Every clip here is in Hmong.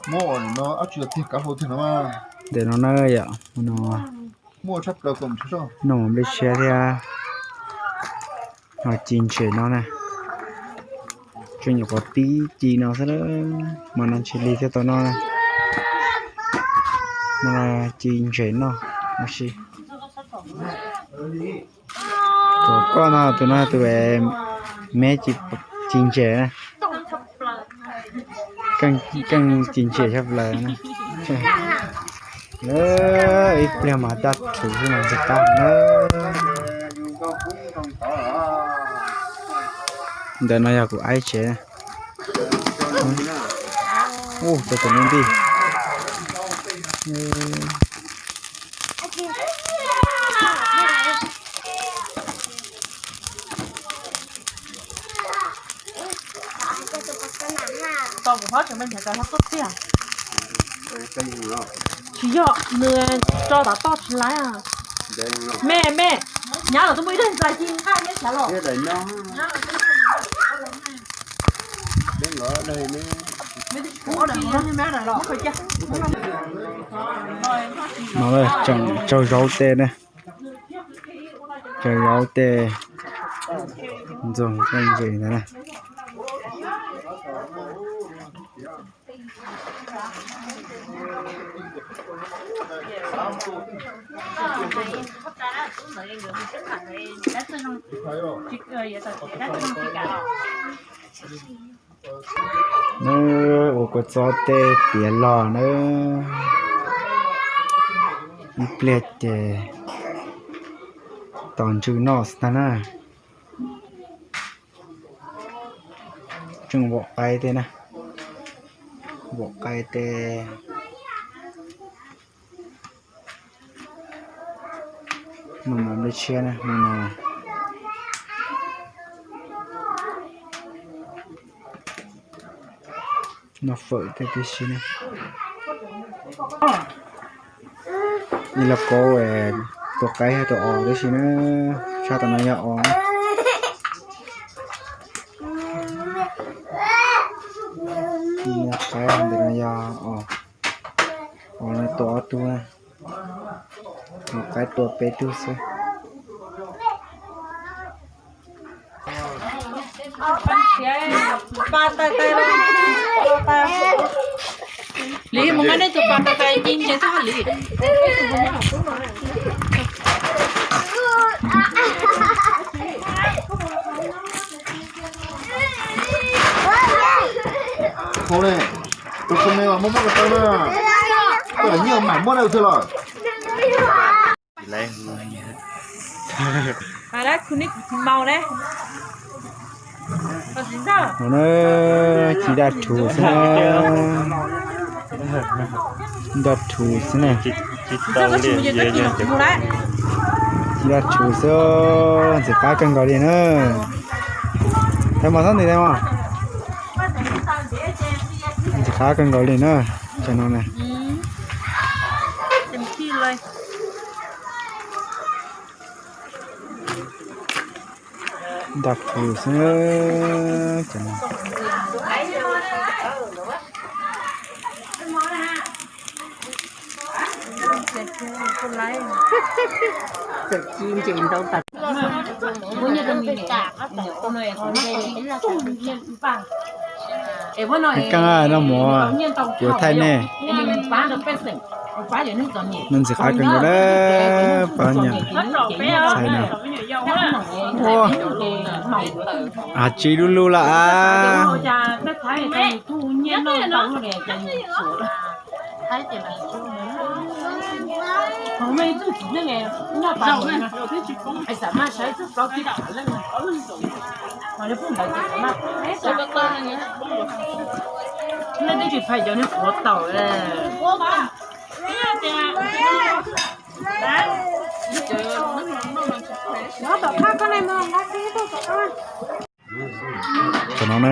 Ntawm no na yom, no nplej tshiab thiab. Ho ci ntses no na, tseem nyuam qhuav pib ci no xwb, mas no ntshis li thiaj tau noj na. Mas ci ntses noj, mas si. Tus koj no, tus no tus me ci ntses na. Keej ci ntses tshaj plaws na. Lawv ib pliag mas daj rhuv xwb mas ntshe qab na. Ntawm no yog kuv aib tsev. Ua rau tus me ntij. Tsis yog nws tso tom toj tsis laiv. Me me, nyab los twb muaj ib daim ntxais ci nqaij nyob sav los. No tseem tsaug zauv tej na, tsaug zauv tej ntxoog tej ntses ntawd na. Nws ua kua txob tej tiav los na, ib pliag ces tos ntsws noj xwb tag na. Tseem vom qaib tej na, vom qaib tej. Mus mov nplej tshiab na, mus no. Noj fawm tej tib si na. Ib lauj kaub tua qaib thiab tua os tib si na, tshaj tau no yog os. Qaib ntawm no yog os, os no tua ob tug na, qaib tua peb tug xwb. Lis mus nqa nej tus pas tais tais ci ntses txog Lis. Hauv ne, tus kws me mas muab muab ko taw na, koj nyiaj mam muab na thiab los. No na, ci daj rhuv xwb na, daj rhuv xwb na. Ci daj rhuv xwb, ntxim qab kawg nkaus li na. Thaij mos txhob ntim thaij mos. Ntxim qab kawg nkaus li na, cov no na. Daj rhuv xwb cov no. Keej noj mov yuav thaij nej. Noj ntxim qab kawg nkaus na, pab nyom txhais no. Hav tsis lub lub lawm a. Nej twb tsis phais cov niag quav taum. Thaum no na,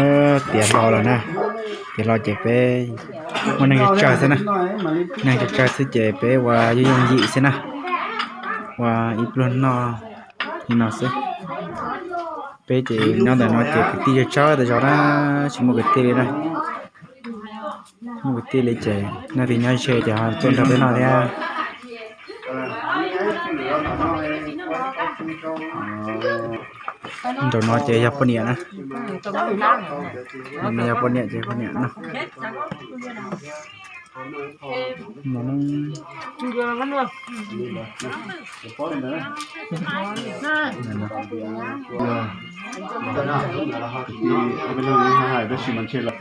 tiav hlo lawm na, tiav hlo ces peb muaj neeg tsawg xwb na, neeg tsawg xwb ces peb ua yooj yooj yim xwb na, ua ib pluag noj li no xwb. Peb ces nyob ntawm no ces kwv tij tsawg tsawg tas zog na, tsis muaj kwv tij li na. Kwv tij li ces nyob tim nyob ze ces ho tuaj nrog peb noj thiab. Nraum no ces yog poj niam na. Nraum no yog poj niam ces poj niam no. Tab sis mas ntshe lawv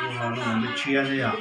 kuj ho noj tshiab thiab yom.